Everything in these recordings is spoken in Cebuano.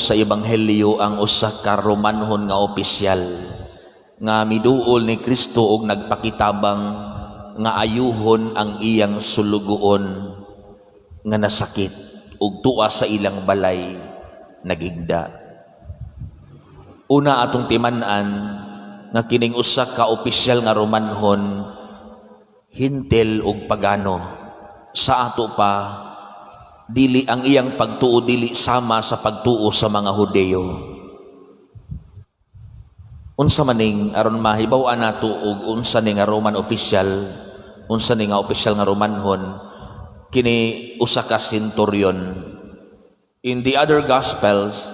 sa Ebanghelyo ang usa ka Romanhon nga opisyal nga miduol ni Kristo og nagpakitabang nga ayuhon ang iyang sulugoon nga nasakit ug tuwa sa ilang balay naghigda. Una, atong timan-an nga kining usa ka opisyal nga Romanhon, Hentil ug pagano. Sa ato pa, dili ang iyang pagtuo dili sama sa pagtuo sa mga Hudeyo. Unsa maning, aron mahibaw-an nato og unsa ni nga Roman official, unsa ni nga opisyal nga Romanhon, kini usa ka centurion. In the other Gospels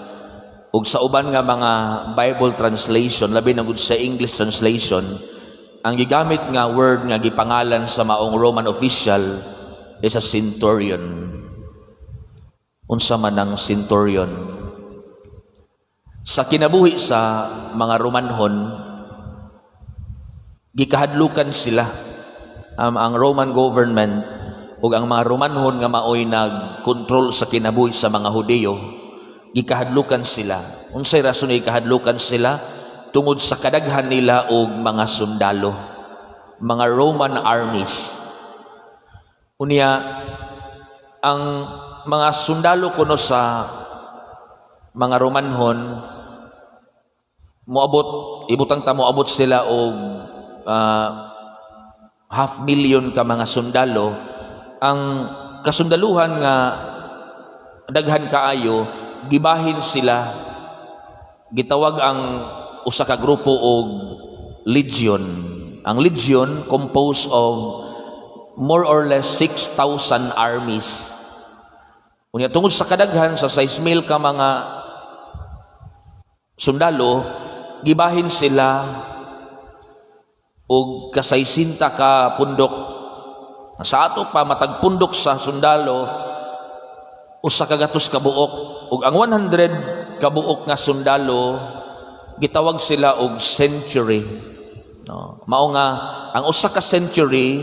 ug sa uban nga mga Bible translation, labi na gud sa English translation, ang gigamit nga word nga gipangalan sa maong Roman official is a centurion. Unsa man ang centurion? Sa kinabuhi sa mga Romanhon, gikahadlukan sila. Ang Roman government ug ang mga Romanhon nga maoy nagkontrol sa kinabuhi sa mga Hudeyo, gikahadlukan sila. Unsay rason gikahadlukan sila? Tungod sa kadaghan nila og mga sundalo, mga Roman armies. Unya, ang mga sundalo kuno sa mga Romanhon moabot, ibutang ta moabot sila og half million ka mga sundalo. Ang kasundaluhan nga daghan kaayo, gibahin sila, gitawag ang usa ka grupo og legion. Ang legion composed of more or less 6,000 armies. Unya, tungod sa kadaghan sa 6,000 ka mga sundalo, gibahin sila og kasaysinta ka pundok. Sa ato pa, matag pundok sa sundalo usa ka gatos ka buok, ug ang 100 ka buok nga sundalo gitawag sila og century. No, mao nga ang usa ka century,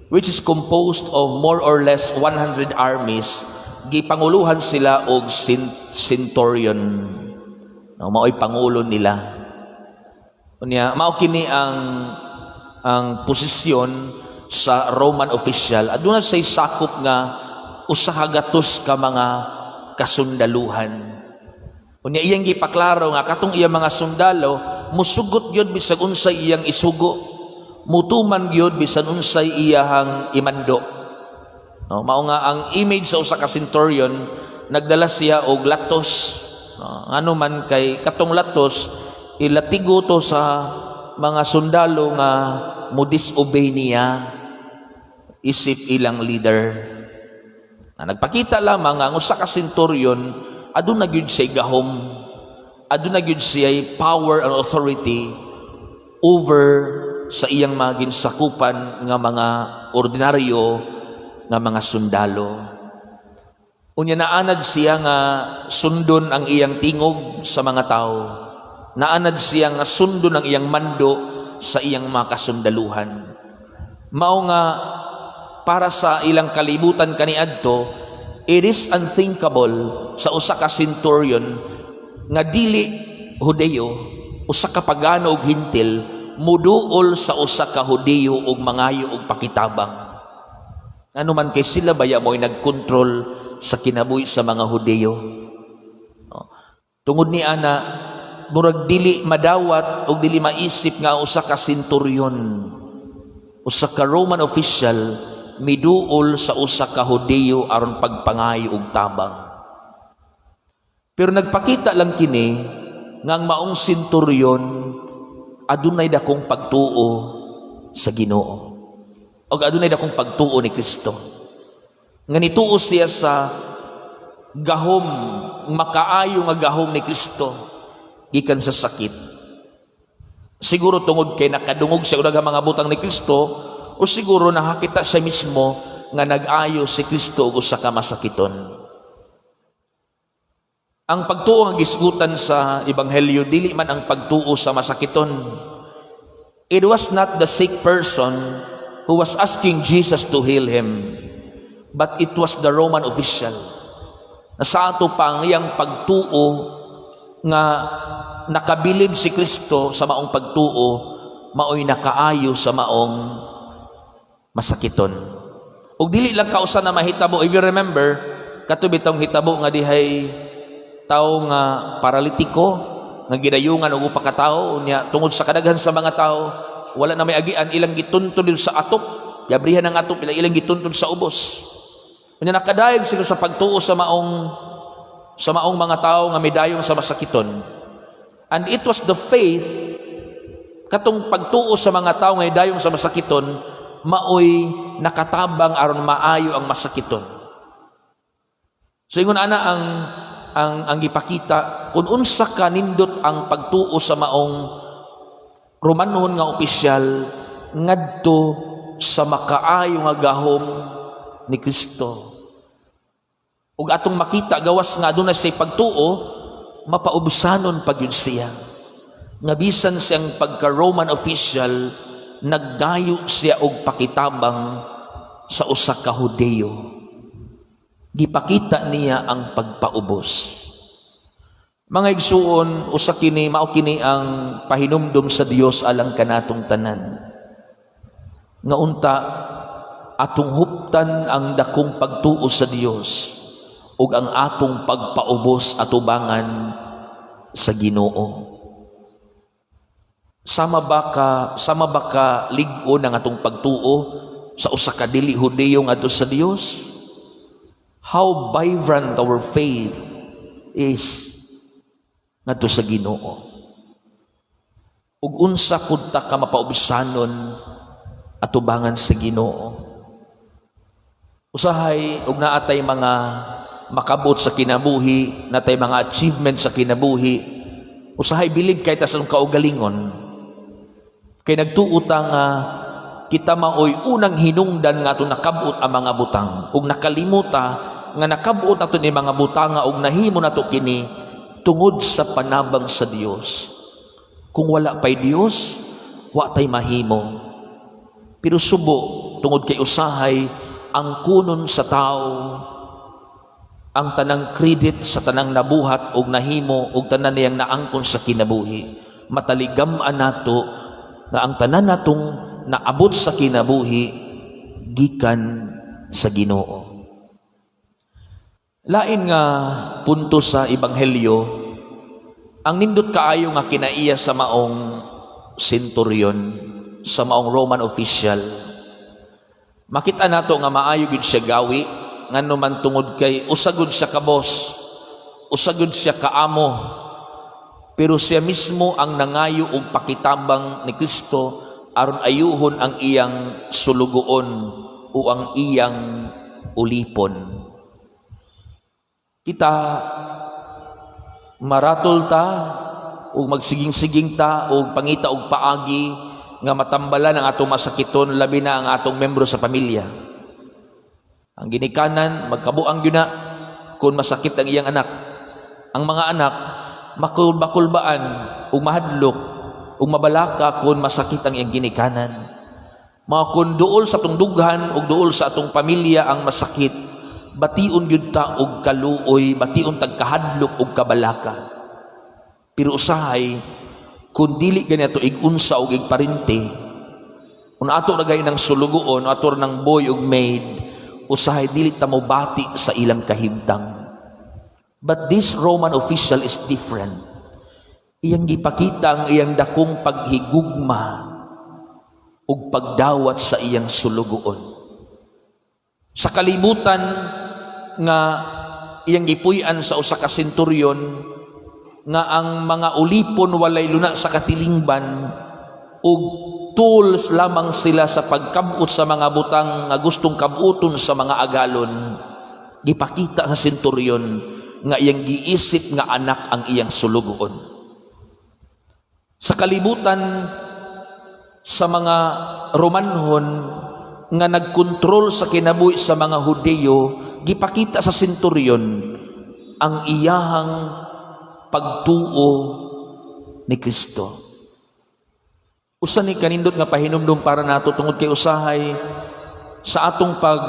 which is composed of more or less 100 armies, gipanguluhan sila og centurion. No, mao'y pangulo nila. Unya, mao kini ang posisyon sa Roman official. Aduna say sakop nga usa ka gatos ka mga kasundaluhan. Unya, iyang gipaklaro nga katong iyang mga sundalo musugot gyud bisag unsay iyang isugo, mutuman gyud bisan unsay iyahang imando. No, mao nga ang image sa usa ka centurion, nagdala siya og latos. No, ngano man kay katong latos ilatigo to sa mga sundalo nga mo disobey niya isip ilang leader. Na nagpakita lamang nga ang usa ka centurion aduna gyud siya gahom. Aduna gyud siya power and authority over sa iyang mga ginsakupan nga mga ordinaryo nga mga sundalo. Unya, naanad siya nga sundon ang iyang tingog sa mga tao. Naanad siya nga sundon ang iyang mando sa iyang mga kasundaluhan. Mao nga para sa ilang kalibutan kaniadto, it is unthinkable sa usa ka centurion nga dili Hudeyo, usa ka pagano ug Hentil, muduol sa usa ka Hudeyo ug mangayo og pakitabang. Ano man kay sila baya mo'y nagkontrol sa kinabuhi sa mga Hudeyo. No? Tungod ni ana, murag dili madawat o dili maisip nga usa ka centurion, usa ka Roman official, miduol sa usa ka Hudeyo aron pagpangayo og tabang. Pero nagpakita lang kini nga ang maong centurion adunay dakong pagtuo sa Ginoo. Og adunay dakong pagtuo ni Kristo. Nga nituo siya sa gahom, makaayo nga gahom ni Kristo gikan sa sakit. Siguro tungod kay nakadungog siya og mga butang ni Kristo o siguro nakakita siya mismo nga nag-ayo si Kristo og usa ka masakiton. Ang pagtuo nga gisgutan sa Ebanghelyo dili man ang pagtuo sa masakiton. It was not the sick person who was asking Jesus to heal him, but it was the Roman official. Na sa ato pa ang iyang pagtuo nga nakabilib si Kristo sa maong pagtuo, maoy nakaayo sa maong masakiton. Ug dili lang kausa na mahitabo. If you remember, kato bitong hitabo nga dihay tawo nga paralitiko nga gidayungan og upa ka tawo. Unya tungod sa kadaghan sa mga tao, wala na may agian, ilang gituntun dito sa atop, yabrihan ang atop, ilang gituntun sa ubos. Unya nakadayeg siguro sa pagtuo sa maong mga tao nga midayong sa masakiton. And it was the faith, katong pagtuo sa mga tao nga midayong sa masakiton, maoy nakatabang aron maayo ang masakiton. So ingon ana ang gipakita kung unsa ka nindot ang pagtuo sa maong Romanhon nga opisyal ngadto sa makaayo nga gahom ni Kristo. Ug atong makita, gawas nga aduna siya pagtuo, mapaubsanon pa gyud siya. Nga bisan siyang pagka-Roman official, naggayo siya og pakitabang sa usa ka Hudeyo. Gipakita niya ang pagpaubos. Mga igsuon, usa kini, mao kini ang pahinumdum sa Dios alang kanatong tanan. Nga unta atong huptan ang dakong pagtuo sa Dios ug ang atong pagpaubos atubangan sa Ginoo. Sama ba ka lig-on ang atong pagtuo sa usa ka dili Hudeyo ngadto sa Dios? How vibrant our faith is ngadto sa Ginoo. Ug unsa pud ta ka mapaubsanon atubangan sa Ginoo. Usahay ug naa tay mga makabot sa kinabuhi, naa tay mga achievement sa kinabuhi. Usahay bilib kay ta sa atong kaugalingon. Kay nagtuo ta nga kita maoy unang hinungdan nga atong nakabot ang mga butang ug nakalimuta nga nakabot nato ni mga butanga ug nahimo nato kini tungod sa panabang sa Dios. Kung wala pay Dios, wa tay mahimo. Pero subo, tungod kay usahay ang kunon sa tao ang tanang credit sa tanang nabuhat og nahimo og tanan niyang naangkon sa kinabuhi. Mataligam-an nato nga ang tanan natong naabot sa kinabuhi gikan sa Ginoo. Lain nga punto sa ebanghelyo, ang nindot kaayo nga kinaiya sa maong centurion, sa maong Roman official. Makita nato nga maayo gid siya gawi, ngano man tungod kay usa gud siya ka boss, usa gud siya ka amo. Pero siya mismo ang nangayo og pakitabang ni Kristo aron ayuhon ang iyang sulugoon o ang iyang ulipon. Kita, maratol ta ug magsiging-siging ta og pangita og paagi nga matambalan ang atong masakiton, labi na ang atong membro sa pamilya. Ang ginikanan, magkabuang gyud na kung masakit ang iyang anak. Ang mga anak, makulba-kulbaan ug mahadlok ug mabalaka kung masakit ang iyang ginikanan. Mga kung duol sa atong dughan ug duol sa atong pamilya ang masakit, bation gyud ta og kaluoy, bation tag kahadlok ug kabalaka. Pero usahay, kung dili ganito ig-unsa og igparente, kung ato na gay ng sulugoon, ato ng boy ug maid, usahay dili ta mobati sa ilang kahimtang. But this Roman official is different. Iyang gipakita ang iyang dakong paghigugma ug pagdawat sa iyang sulugoon. Sa kalibutan nga iyang gipuy-an sa usa ka senturyon nga ang mga ulipon walay luna sa katilingban ug tools lamang sila sa pagkabot sa mga butang nga gustong kabuton sa mga agalon, gipakita sa senturyon nga iyang giisip nga anak ang iyang sulugoon. Sa kalibutan sa mga Romanhon nga nagkontrol sa kinabuhi sa mga Hudeyo, gipakita sa senturyon ang iyahang pagtuo ni Kristo. Usa ni kanindot nga pahinumdum para nato tungod kay usahay sa atong pag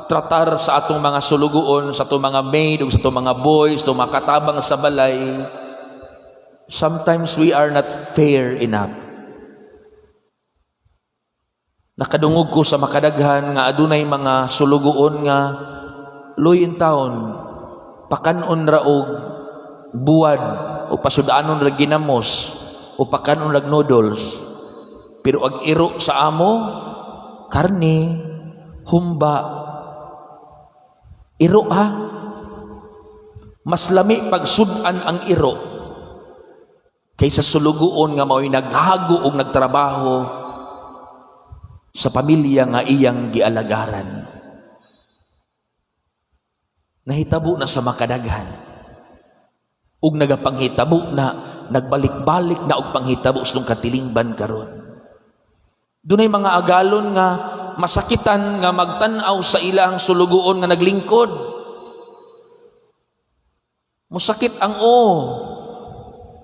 pagtratar sa atong mga sulugoon, sa atong mga maid, ug sa atong mga boys, sa atong mga katabang sa balay, sometimes we are not fair enough. Nakadungog ko sa makadaghan nga adunay mga sulugoon nga luoy intawon, pakan-on ra og buwad o pasud-anon ra ginamos o pakan-on ra noodles, pero ag iro sa amo, karne, humba. Iro ha, mas lami pagsud-an ang iro kaysa sulugoon nga mao'y naghago og nagtrabaho sa pamilya nga iyang gialagaran. Nahitabo na sa makadaghan. Ug nagapanghitabo na, nagbalik-balik na og panghitabo sa katilingban karon. Dunay mga agalon nga masakitan nga magtan-aw sa ilang sulugoon nga naglingkod. Musakit ang o.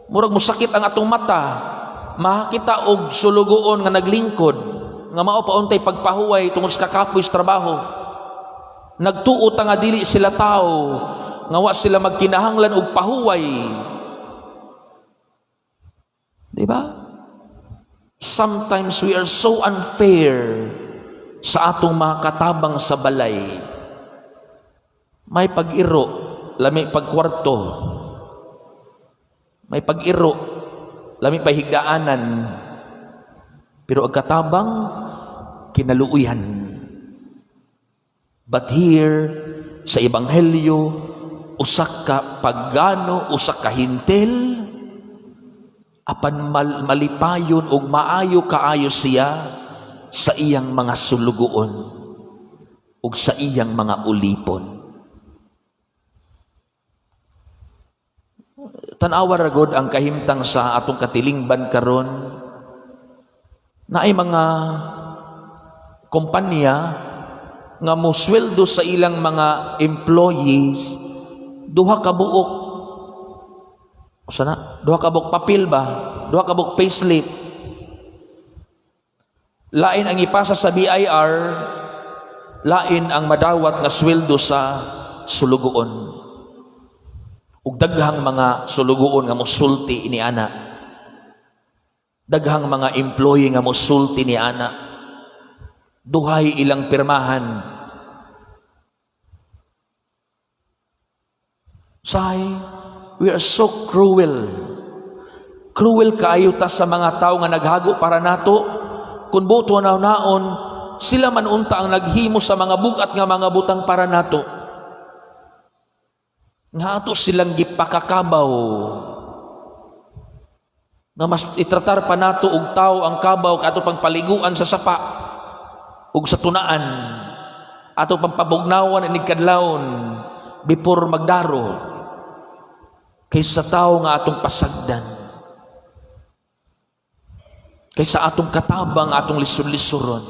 Murag musakit ang atong mata. Makakita og sulugoon nga naglingkod nga mao pa untay pagpahuway tungod sa kakapoy sa trabaho. Nagtuo ta nga dili sila tao, nga wa sila magkinahanglan og pahuway. Di ba? Sometimes we are so unfair sa atong mga katabang sa balay. May pag-iro, lami pagkwarto. May pag-iro, lami pahigdaanan. Pero ang katabang, kinaluuyan. But here, sa Ebanghelyo, usa ka pagano, usa ka Hentil, apan malipayon og maayo kaayo siya sa iyang mga sulugoon ug sa iyang mga ulipon. Tan-awa ra gud ang kahimtang sa atong katilingban karon. Naay mga kompanya nga mosweldo sa ilang mga employees duha ka buok, usa na, duha ka buok papel ba, duha ka buok payslip. Lain ang ipasa sa BIR, lain ang madawat nga sweldo sa sulugoon. Ug daghang mga sulugoon nga mosulti ini ana, daghang mga employee nga mosulti ni ana, duhay ilang pirmahan. Say, we are so cruel. Cruel kaayo ta sa mga tao nga naghago para nato. Kung buto na naon, sila man unta ang naghimo sa mga bugat nga mga butang para nato. Nga ato silang gipakakabaw. Nga mas itratar pa nato og tao ang kabaw kato pang paliguan sa sapa ug sa tunaan. Ato pang pabugnawan inig kadlawon before magdaro kaysa tao nga atong pasagdan, kaysa atong katabang atong lisod-lisuron.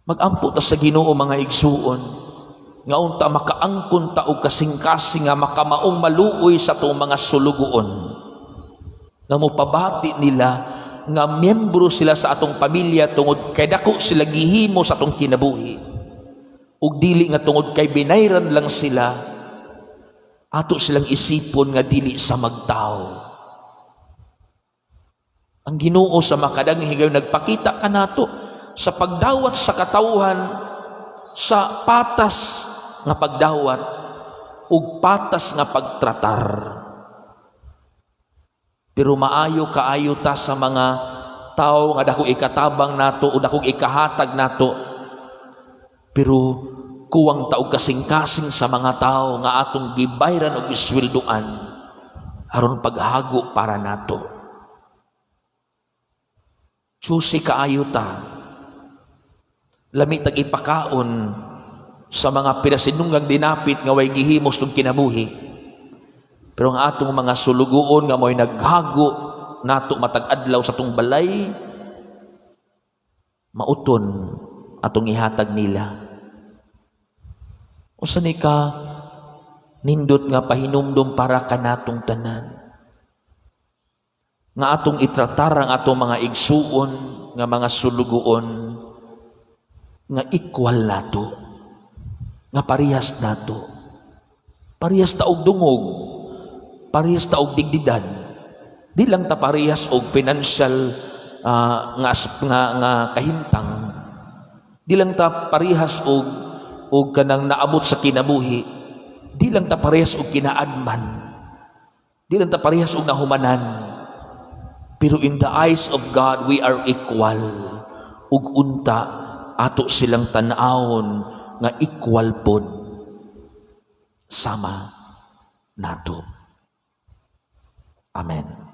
Magampo ta sa Ginoo, mga igsuon, nga unta makaangkon ta og kasing-kasing nga makamaong maluoy sa atong mga sulugoon, nga mopabati nila nga miyembro sila sa atong pamilya tungod kay dako sila gihimo sa atong kinabuhi, ug dili nga tungod kay binayran lang sila, ato silang isipon nga dili sa magtao. Ang Ginoo sa makadaghang higayon nagpakita kanato sa pagdawat sa katawhan sa patas nga pagdawat ug patas nga pagtratar. Pero maayo kaayo ta sa mga tao nga dako ikatabang nato o dako ikahatag nato. Pero kuwang ta og kasing-kasing sa mga tao nga atong gibayran og isweldoan aron paghago para nato. Choosy kaayo ta. Lami tag ipakaon sa mga pinasinunggang dinapit nga way gihimos tong kinabuhi. Pero ang atong mga sulugoon nga mo'y naghago nato matag adlaw sa atong balay, mauton atong ihatag nila. Usa ni ka nindot nga pahinumdum para kanatong tanan. Nga atong itratar ang atong mga igsuon nga mga sulugoon Nga equal nato. Nga parehas nato. Parehas ta og dungog. Parehas ta og dignidad. Di lang ta parehas og financial nga kahimtang. Di lang ta parehas og kanang naabot sa kinabuhi. Di lang ta parehas og kinaadman. Di lang ta parehas og nahumanan. Pero in the eyes of God, we are equal. Ug unta ato silang tan-awon nga equal pod sama nato. Amen.